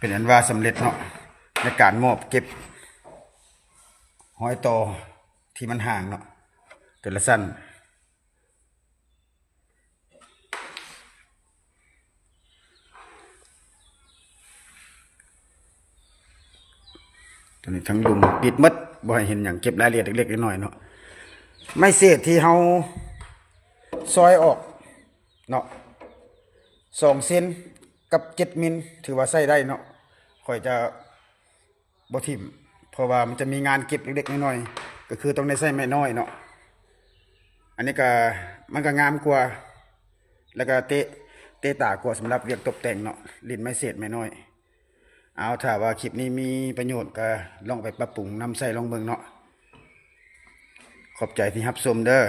ປັນອັນວ່າສຳເລັດເນາະ ໃນການມອບເກັບຮອຍຕໍ່ທີ່ມັນຫ່າງເນາະ ແຕ່ລະຊັ້ນ. ຕົວນີ້ທັງດຸມປິດໝົດ ບໍ່ໃຫ້ເຫັນຫຍັງ ເກັບລາຍລະອຽດເລັກໆນ້ອຍໆເນາະ. ໄມ້ເສດທີ່ເຮົາຊອຍອອກເນາະ ສອງເຊັນກັບເຈັດມິນ ຖືວ່າໃຊ້ໄດ້ເນາະ. ຂ້ອຍຈະບໍ່ຖິ້ມ ເພາະວ່າມັນຈະມີງານເກັບເລັກໆນ້ອຍໆ ກໍຄືຕ້ອງໄດ້ໃຊ້ໄມ້ນ້ອຍເນາະ. ອັນນີ້ກໍ ມັນກໍງາມກວ່າ ແລ້ວກໍເຕະ ເຕະຕາກວ່າ ສຳລັບວຽກຕົບແຕ່ງເນາະ ຫຼິ້ນໄມ້ເສດໄມ້ນ້ອຍ. ເອົາ ຖ້າວ່າຄລິບນີ້ມີປະໂຫຍດ ກໍລອງໄປປັບປຸງນຳໃຊ້ລອງເບິ່ງເນາະ. ຂອບໃຈທີ່ຮັບຊົມເດີ້.